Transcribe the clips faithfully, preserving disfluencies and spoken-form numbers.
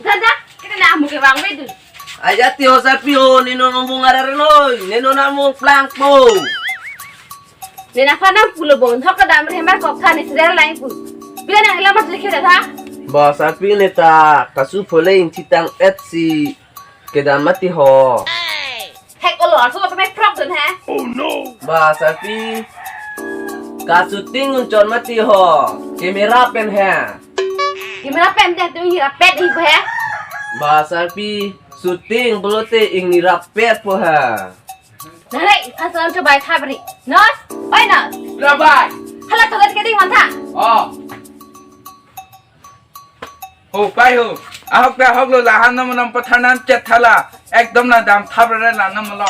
Dada, kita na amu ke bang bedu. Aja ti ho sarpi ho, nino nong bung ara renoi, nino na mung plangpo. Nena fana pulo bon, hok kedam rehemar kok than Israel lain pun. Bila nang ila mas lekhe dah. Ba sarpi neta, kasu phole inchitang et si kedam mati ho. Hek olo, arso lo pemai prok dun he. Ba sarpi, ka shooting unchon mati ho, camera pen he. Camera pen deh tu hira pet ibu he. Ba sarpi, shooting pulote ingni rapet po he. Nare, kasalam coba kabri. Nos, oi Nos. Rabai. Hala togat keding mantha. Oh. Ho, pai ho. Ahok ta ahok lo, lahan nam nam pathanan chet thala. Ekdom na dam thap re la nam lo.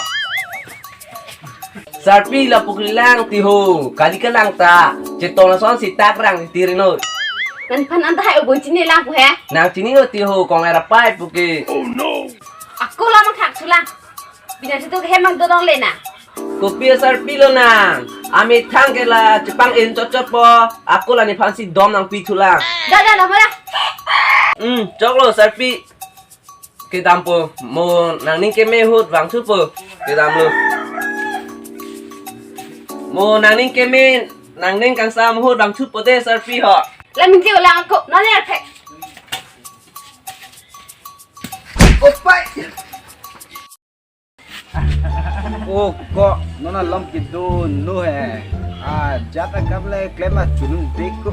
Sarpi lapu kali lang ti ho. Kali kalang ta. Chetong lason si tak rang ti rino. Nangphan anta hai ubun chini lang pu he. Nang chini o ti ho, kong era pai pu ke. Ako la mangthak sulang. Bina situ ke hemang dodong lena. Kopi asarpi lo nang. Amethang ke la chepang-en chotchot po. Ako la nephan si dom nangpi thulang. Dada, dada, mara. Hmm, choklo sarpi. Kedam po. Mo nangning keme ahut vangthu po. Kedam lo. Mo nangning keme, nangning kangsam ahut vangthu po deh sarpi ho. La minti ulang ako. None arpek. Opai. Oh, ko non alom kedun lo he. Ah, jat akam le klem achunung deko.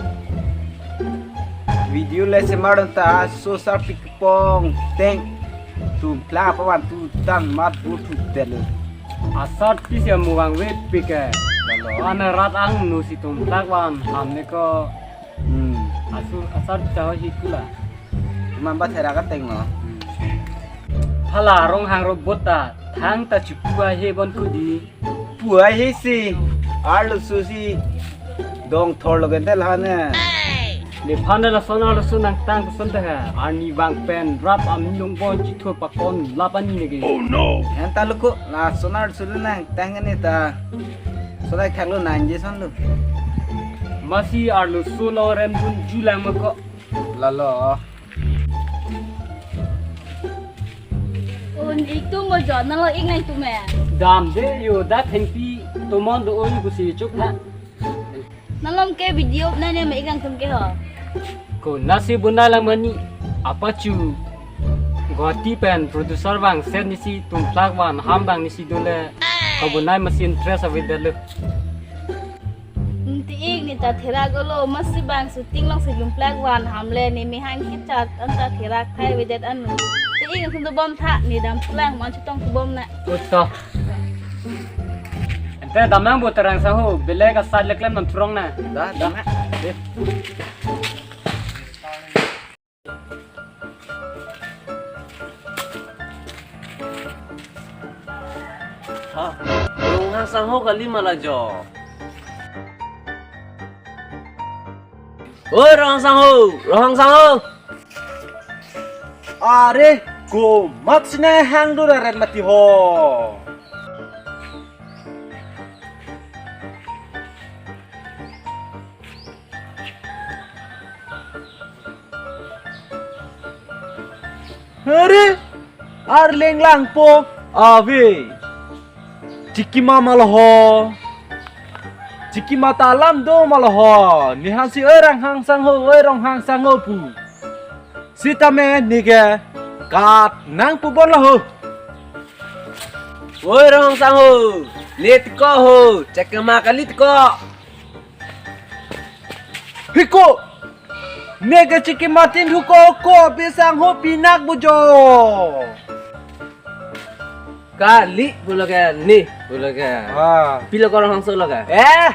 Video le semar ta so sarpi kepong teng. Tum pla pawan tu tan mat bu tu tel. Asarpi si amu vangve pik he. Lalu ana rat angno si tum plak van ham ne ko. Hmm. Asu asarpi ta ho hi kula. Teman ba thera ka teng lo. Hala Ronghang robot ta thang ta chipu ahe bon kudi. Pu ahe si arloso si dong thor lo gende la ne. Nephan lason arloso nangtang koson ta ha. Arni vang pen rap amilong bon chithur pakon lapan ni nege. Oh no. Enta lo ko lason arloso nangtang ne ta. Solai khak lo nang je son lo. Masi arloso lo rem dun julang ma ko. Lalo. Un ik tu mo jon na lo ik nang tu me. Dam de yo da thengpi tomon do oi busi chuk na. Nalom ke video na ne me ik nang tum ke ho. Ko nasi bunai lang mani apachu Guwahati pen producer vang set nisi tum plak van ham vang nisi dole. Ko bunai masi interest avi dale. Nti ik ne ta therak olo, masi bang shooting long si tum plak van ham le ne mehang kichat anta therak thai vedet anu. Nti ik ne thum tu bom tha ne dam pulang man chutong tu bom na. Uto. Ente damnang bo terang sahu, belek asat leklem nam throng na. Da, da. Ha, Ronghang sangho kali ma la jo. Oi, Ronghang sangho, Ronghang sangho. Are, komat sine hang dura ren mati ho. Are, arleng langpo ave. Chikima ma lo ho. Chikima ta alam do ma lo ho. Nephan si oi Ronghang sangho, oi Ronghang sangho pu. Sitame neke kat nang pu bon lo ho. Oi Ronghang sangho, ne tiko ho, chikima kali tiko. Hiko, neke chikima tin huko ko bisang ho pinak bujo. Kali pulo ke ni, pulo ke. Ah. Pilo ko Ronghang sangho lo ke. Eh,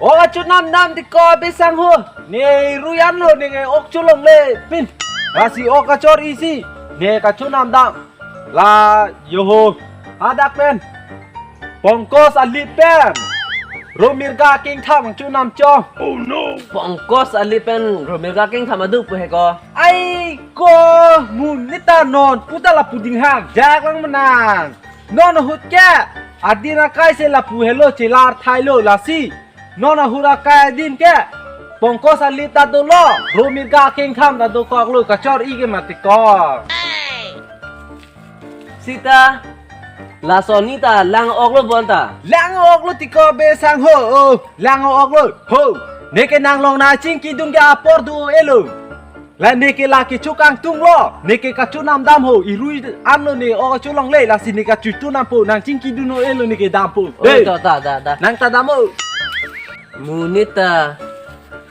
ok kachonam dam tiko bisang ho. Ne ruyan lo ne ok cholongle pin. Lasi ok kachor isi. Ne kachonam dam. La yoho. Hadak pen. Pongkos ali pen. Romirga kengtham angchunam chong. Pongkos alit pen Romirga kengtham adu pu he ko. Ai ko, monit ta non puta lapu dinghang jak lang manang. Non ahut ke adin akai si lapu helo chelar thailo lasi. Non ahut akai adin ke Pongkos alit ta dolo, Romirga kengtham ta dokoklo, kachor-i ke mati ko. Sita, lason neta lang-oklo bonta. Lang-oklo tiko be sangho, oh, lang-oklo. Ho, neke nanglong nangchingkidun ke apor do-elo. La neke la kecho kangtunglo, neke kachunam dam ho, irui anlo ne ok cholongle, lasi ne kachutu nampo, nangchingkidun-o-elo neke dampo. Oi, hey, to, ta, ta, ta. Nang ta dam-o. Monit ta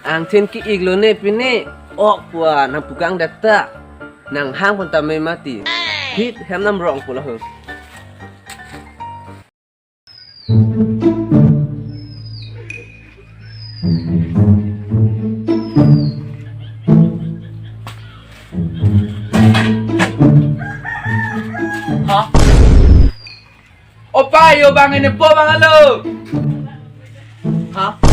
angthin ki-iklo ne pine, ok pua nangpukang det ta. Nanghang pon tame mati. Hit hem nam rong pula ho. Ha? Opa, yo bang ini po bang alo. Ha?